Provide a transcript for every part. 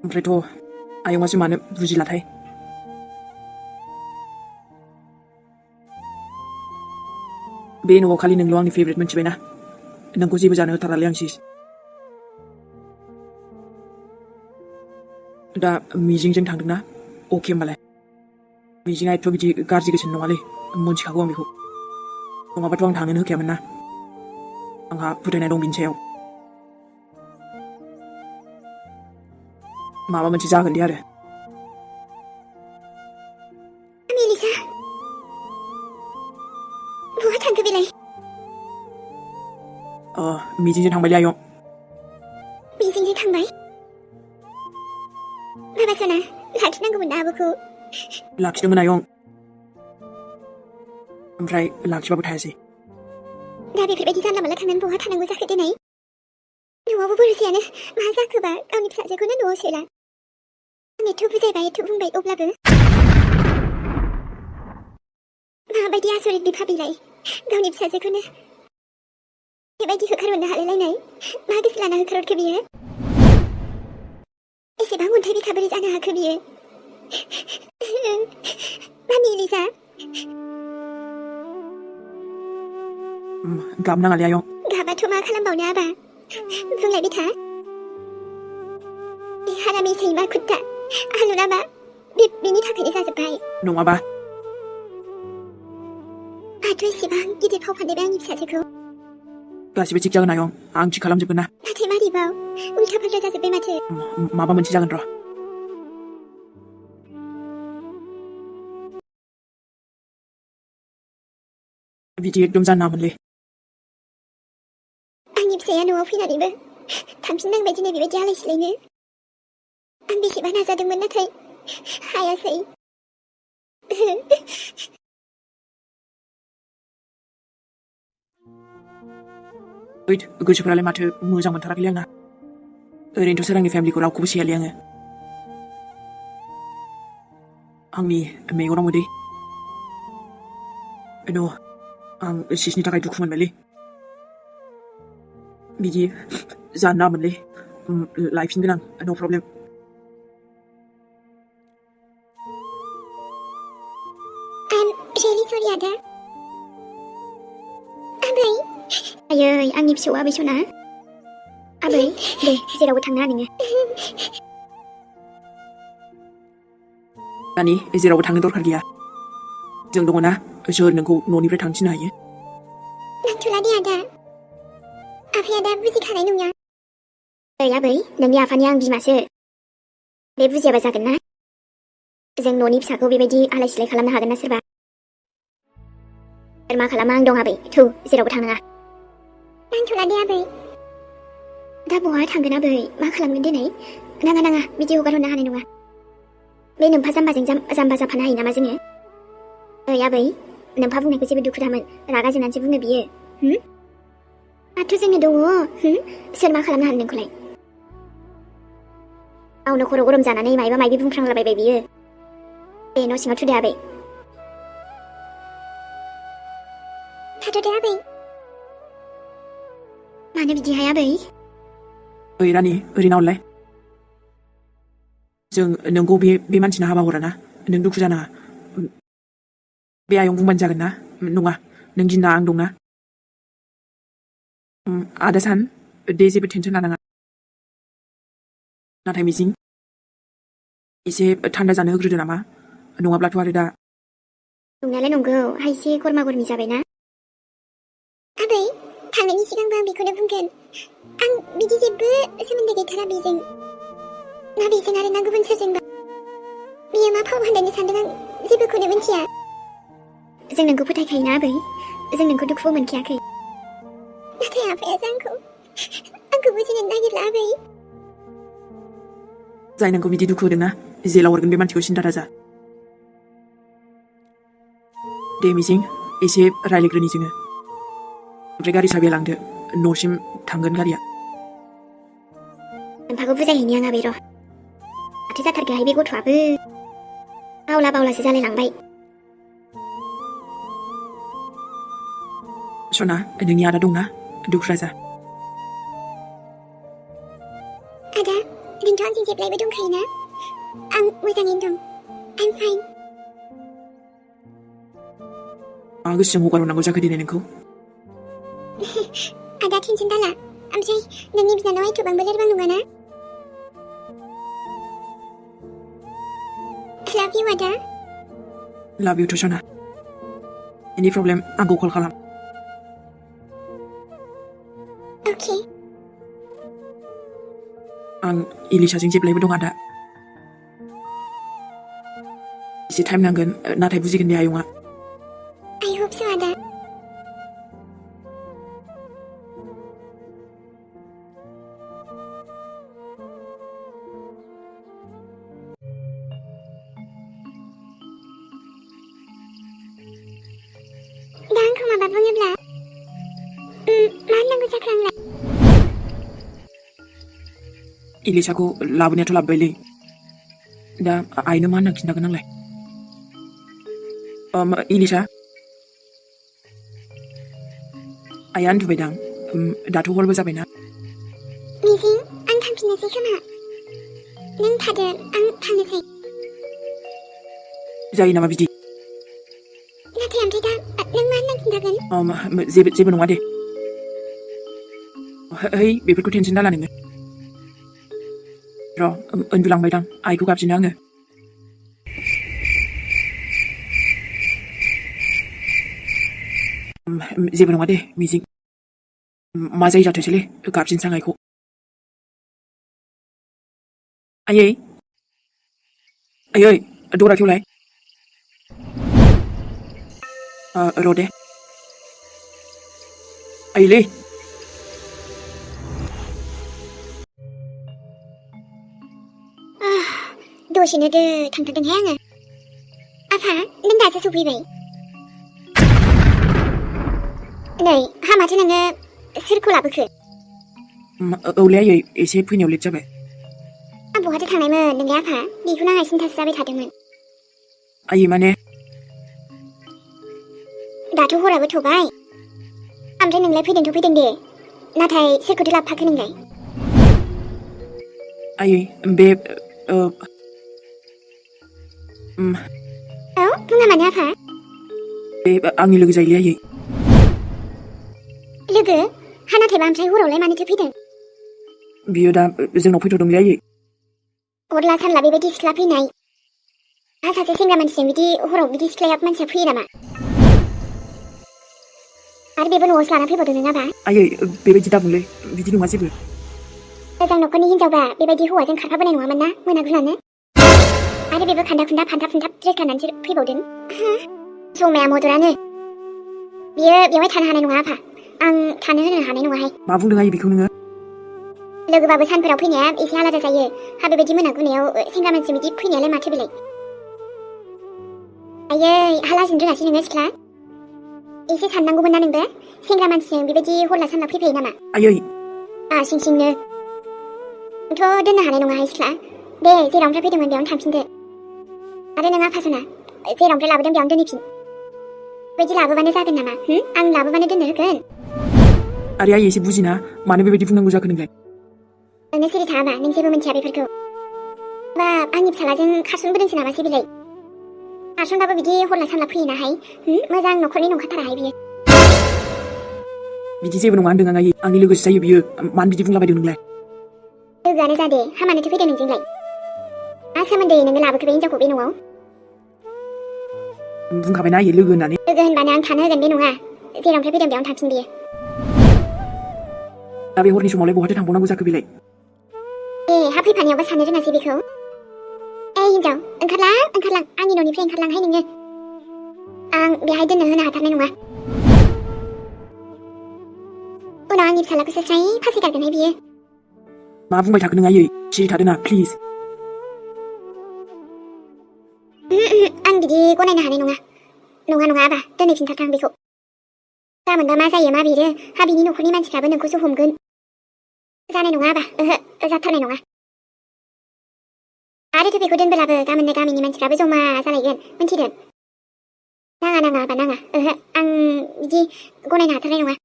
ओमफ्रायथ' आयंआसो मानो बुजिलाथाय। बे न'आव खालि नोंल' आंनि फेभरेट मोनथिबायना। नोंखौ जेबो जानो होथारालै आं सिस। दा मिजिंजों थांदोंना अके होमबालाय। मिजिंआ एथ' बिदि गाज्रि गोसोनि नङालै, मोनथिखागौ आं बेखौ। नङाबाथ' आं थांनोनो होखायामोन ना। आंहा फोथायनाय दं बिनि सायाव। माबा मोनसे जागोन दे आरो। मेलिसा बहा थांखो बेलाय? मिजिंजों थांबायलै आयं। मिजिंजों थांबाय? बाबा सना लाखिनांगौमोन ना आब'खौ। लाखिदोंमोन आयं, ओमफ्राय लाखिबाबो थायासै। दा बेफोरबायदि जानला मोनला थांनानै बहा थानांगौ जाखो दिनै? न'आवबो भरसायानो मा जाखोबा गावनि फिसाजोखौनो न'आव सोला। आं एथ' बुजायबाय एथ' बुंबाय अब्लाबो। माबायदि आसरित बिफा बिलाय, गावनि फिसाजोखौनो बेबायदि होखारहरनो हालायलायनाय। मा गोसो लाना होखारहरखो बियो? एसेबां अन्थाइ बिखा बोरै जानो हाखो बियो? मामि एलिसा गाबनाङालै आयं। गाबाथ' मा खालामबावनो आबा, बुंलायबाय था। हारामि सैमा कुत्ता आलु नामा? बेनि थाखायनो जाजोब्बाय। नङाबा आंथ' एसेबां गिदिर फाव फान्दायबाय आंनि फिसाजोखौ। गासिबो थिग जागोन आयं, आं थिग खालामजोबगोन ना। नाथाय मारैबाव उल्था फाल्था जाजोब्बाय माथो। माबा मोनसे जागोन र'। बिदि एकदम जानो नाङामोनलै। आंनि फिसाया न'आव फैनानैबो थांफिननांबाय दिनै बेबायदि आलाय सिलायनो। आं बेसेबा नाजादोंमोन नाथाय हायासै। गोसोफोरालाय माथो मोजां मोनथाराखैलै आंना। ओरैनोथ' सोरांनि फेमिलिखौ रावखौबो सैयालै आङो। आंनि मेगनाव मोदै। आं सिसनि थाखाय दुखु मोनबायलै। बिदि जानो नाङामोनलै। लायफिनगोन आं, नो प्रब्लेम। I'm really sorry आदा। आबै आयै आंनि फिसौ आबै सना। आबै दे जेरावबो थांनो नोङो। नानि जेरावबो थांनो दरखार गैया। जों दङ ना, सोर नोंखौ न'निफ्राय थांथिनो हायो। नांथ'ला दे आदा, आफाया दा बुजिखानाय नङा। ओइ आबै नोंनि आफानि आं बिमासो। बे बुजियाबा जागोन ना? जों न'नि फिसाखौ बेबायदि आलाय सिलाय खालामनो हागोन ना सोरबा? मा खालामा आं दं आबै, थौ जेरावबो थांनाङा। नांथ'ला दे आबै। दा बहा थांगोन आबै, मा खालामगोन दिनै? नाङा नाङा बिदि हगारहरनो हानाय नङा। बे नोम्फा जाम्बाजों जाम्बा जाफानो हायो नामा जोङो? ओइ आबै नोम्फा बुंनायखौ जेबो दुखु दामोन, रागा जोंनानैसो बुङो बियो। माथो जोङो दङ, सोर मा खालामनो हानो नोंखौलाय? गावनो खर' गरम जानानै मायबा मायबि बुंफ्रांलाबायबाय बियो। दे न' सिङाव थुदो आबै। थाथ'दो आबै। मानो बिदिहाय आबै? ओइ रानि ओरैनो हरलाय। जों नोंखौ बे मानसिनो हाबा हरा ना, नों दुखु जानाङा। बे आयं बुंबानो जागोन ना। नङा नों गिना आं दंना। आदा सान दे जेबो टेनसन लानाङा। नाथाय मिजिं एसे थान्दा जानो होग्रोदो नामा, नङाब्लाथ' आरो दा। नंनायालाय नंगौ, एसे गरमा गरमि जाबायना। आबै थांनायनि सिगांबो आं बेखौनो बुंगोन, आं बिदि जेबो सोमोन्दो गैथारा बेजों। ना बेजों आरो ना गुबुन सोरजोंबा। बियो मा फाव फान्दायनो सानदों आं जेबोखौनो मिन्थिया। जों नोंखौ फोथायखायोना आबै, जों नोंखौ दुखुबो मोनखायाखै। नाथाय आफायासो आंखौ बुजिनो नागिरला आबै। जाय नोंखौ बिदि दुखु होदोंना, जेलाव हरगोन बे मानसिखौ सिन्था दाजा। दे मिजिं एसे रायज्लायग्रोनि जोङो। ओमफ्राय गारि साबिया लांदो, न'सिम थांगोन गारिया। नोम्फाखौ बुजायहैनि आं आबै र'। माथो जाथारखोहाय बे गथ'आबो, बावला बावलासो जालायलांबाय। सना नोंनि आदा दंना, दुखु दाजा। आंजों जेब्लायबो दंखायोना आं मोजाङैनो दं I'm fine मा गोसोजों हगारहरनांगौ जाखो दिनै नोंखौ आदा टेनसन दाला ओमफ्राय नोंनि बिनानावा एथ'बांबो लोरबां नङाना Love you आदा लाभ इउ टु सना एनि प्रब्लेम आंखौ कल खालाम Okay आं इलिसाजों जेब्लायबो दं आदा एसे टाइम नांगोन नाथाय बुजिगोन दे आयंआ I hope so आदा दा आंखौ माबा बुङोब्ला मा होननांगौ जाखो आंलाय इलिसाखौ लाबोनायाथ' लाबोबायलै दा आइनो मा होनना खिन्थागोन आंलाय इलिसा आइया उन्दुबायदां दाथ' हरबो जाबायना मिजिं आं थांफिननोसै खोमा नों थादो आं थांनोसै जायो नामा बिदि नाथाय ओमफ्राय दा नों मा होनना खिन्थागोन जेबो नङा दे है बेफोरखौ टेनसन दाला नोङो र' उन्दुलांबायदां आइखौ गाबज्रिनो आङो जेबो नङा दे मिजिं मा जायो जाथोंसैलै गाबज्रिनोसै आं आइखौ आयै आयै दरा खेवलाय र' दे आइलै दसेनो थांथारदोंहाय आङो आफा नों दासो सफैबाय नै हा माथो नोङो सोरखौ लाबोखो औलै आयै एसे फैनायाव लेट जाबाय आं बहाथो थांनायमोन नोंलाय आफा बेखौनो आंहा सिन्थासो जाबाय थादोंमोन आयै माने दाथ' हराबो थ'बाय ओमफ्राय नोंलाय फैदोंथ' फैदों दे नाथाय सोरखौथो लाबोफाखो नोंलाय आयै बे औ बुङा मानो आफा बे आंनि लोगो जायोलै आयै लोगो हा नाथायबा ओमफ्राय हरावलाय मानोथो फैदों बियो दा जोंनाव फैथ'दोंलै आयै हरला सानला बेबायदि सिख्ला फैनाय हा सासे सेंग्रा मानसिजों बिदि हराव बिदि सिख्लाया मानसिया फैयो नामा आरो बेबो न'आवसो लाना फैबावदों नङाबा आयै बेबायदि दाबुंलै बिदि नङा जेबो मोजां न'खरनि हिनजावबा बेबायदि हौवाजों खारफाबोनाय नङामोन ना मोनागुनानो आरो बेबो खान्दा खुन्दा फान्थाब फुन्थाब ड्रेस गाननानैसो फैबावदों जमाया मदरानो बियो बेवहाय थानो हानाय नङा आफा आं थानो होनो हानाय नङाहाय मा बुंदों आयै बेखौ नोङो लोगोबाबो सानफोराव फैनाया एसे आलादा जायो हा बेबायदि मोनागुनायाव सेंग्रा मानसि बिदि फैनायालाय माथो बेलाय आयै हा लाजिनो रोङासै नोङो सिख्ला एसे साननांगौमोन ना नोंबो सेंग्रा मानसिजों बेबायदि हरला सानला फैफायो नामा आयै सिं सिंनो आंथ' दोननो हानाय नङाहाय सिख्ला दे जेरावनिफ्राय फैदोंमोन बेयावनो थांफिनदो आरो नों आफासना जेरावनिफ्राय लाबोदों बेयावनो दोनहैफिन बेबायदि लाबोबानो जागोन नामा आं लाबोबानो दोननो होगोन आरे आयै एसे बुजिना मानो बेबायदि बुंनांगौ जाखो नोंलाय नोंनो सिरि थाङाबा नों जेबो मिन्थिया बेफोरखौ बा आंनि फिसालाजों खारसनबोदोंसो नामासै बिलाय खारसनबाबो बिदि हरला सानला फैयोनाहाय मोजां न'खरनि नंखाथाराहाय बियो बिदि जेबो नङा होनदों आं आयै आंनि लोगोसो जायो बियो मानो बिदि बुंलाबायदों नोंलाय लोगोआनो जादे हामानोथो फैदों नोंजोंलाय मा सोमोन्दै नोङो लाबोखो बे हिनजावखौ बे न'आव बुंखाबायना आयै लोगो होननानै लोगो होनबानो आं थानो होगोन बे नङा जेरावनिफ्राय फैदों बेयावनो थांफिन बियो दा बे हरनि समावलाय बहाथो थांबावनांगौ जाखो बेलाय हा फैफानायावबा साननो रोङासै बेखौ हिनजाव ओंखारलां आंनि न'निफ्राय ओंखारलांहाय नोङो आं बेहाय दोननो होनो हाथारनाय नङा उनाव आंनि फिसालाखौसो स्राय फासैगारगोनहाय बियो मा बुंबाय थाखो नों आयै सिरि थादोना प्लिज आं बिदि गनायनो हानाय नङा आबा दोनहैफिनथारखां बेखौ गाबोनबा मा जायो मा बेरो हा बिनि न'खरनि मानसिफ्राबो नोंखौसो हमगोन जानाय नङा आबा जाथारनाय नङा आरोथ' बेखौ दोनबोलाबो गाबोननो गामिनि मानसिफ्राबो जमा जालायगोन मिन्थिदों नाङा आबा नाङा आं बिदि गनायनो हाथारनाय नङा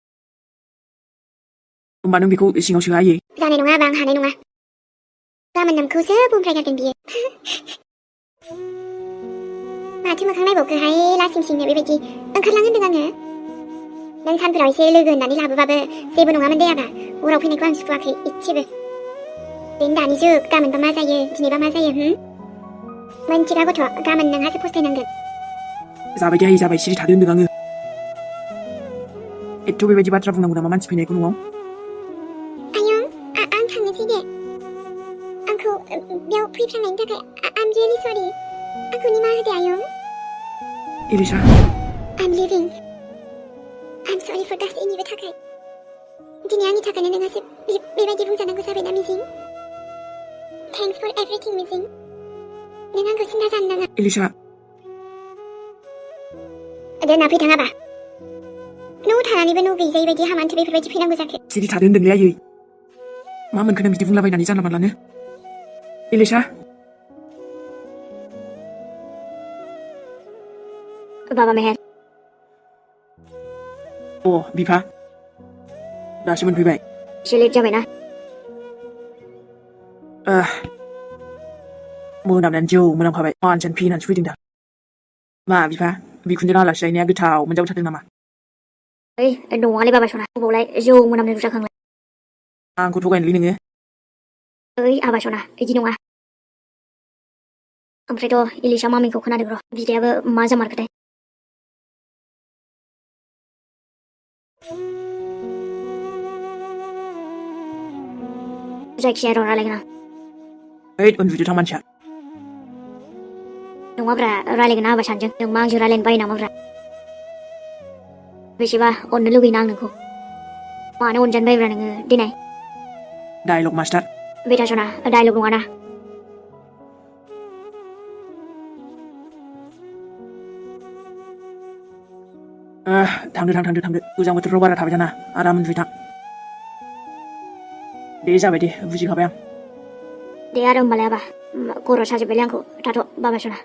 होमबा नों बेखौ सिङाव सोआ आयै जानाय नङा आबा आं हानाय नङा गाबोन नोंखौसो बुंफ्रायगारगोन बियो माथो मोखां नायबावखोहाय लासिं सिंनो बेबायदि ओंखारलां होनदों आङो नों सानफोराव एसे लोगो होननानै लाबोबाबो जेबो नङामोन दे आबा हराव फैनायखौ आं सुखुवाखै इसेबो बेनो दानि जुग गाबोनबा मा जायो दिनैबा मा जायो मोनथिगा गथ' गाबोन नोंहासो फस्थायनांगोन जाबाय दे जाबाय सिरि थादो होनदों आङो एथ' बेबायदि बाथ्रा बुंनांगौ नामा मानसि फैनायखौ न'आव आयं आं थांनोसै दे आंखौ बेयाव फैफ्रांनायनि थाखाय I'm really sorry आंखौ निमाहा होदो आयं Elisha I'm leaving I'm sorry for गासैनिबो थाखाय दिनै आंनि थाखायनो नोंहासो बेबायदि बुंजानांगौ जाबायना मिजिं Thanks for everything मिजिं नों आंखौ सिन्था जानो नाङा एलिशा दोनना फैथाङाबा न' थानानैबो न' गैजायै बायदि हामानोथो बेफोरबायदि फैनांगौ जाखो सिरि थादो होनदोंलै आयै मा मोनखो नों बिदि बुंलाबायनानै जानला मानलानो एलिशा बाबा मेहेर बिफा दासो मोनफैबाय एसे लेट जाबायना मोनामनानै जौ मोनामखाबाय मानसियानो फैनानैसो फैदों दा मा बिफा बिखुनजोनाव आलासि जाहैनाया गोथाव मोनजाबाय थादों नामा ओइ नङालै बाबा सना बबावलाय जौ मोनामनाय रुजाखांलाय आंखौ थगायनोलै नोङो ओइ आबा सना इदि नङा ओमफ्रायथ' इलिशा मामिखौ खोनादों र' बिदायाबो मा जामारखोथाय जायखिजाया र' रायलायगोन आं ओइ उन्दुदो थां मानसिया नङाब्रा रायलायगोन आबा सानजों नों मा आंजों रायलायनो बायो नामाब्रा बेसेबा अननो लुगैना आं नोंखौ मानो अनजानो बायोब्रा नोङो देनाय डायलग मास्टार बेटा सना डायलग नङाना थांदो गोजां बोथोराव बारा थाबाय थाना आराम उन्दुबाय थां दे जाबाय दे बुजिखाबाय आं दे आरो होमबालाय आबा खर' साजोब्बायलै आंखौ थाथ' बाबा सना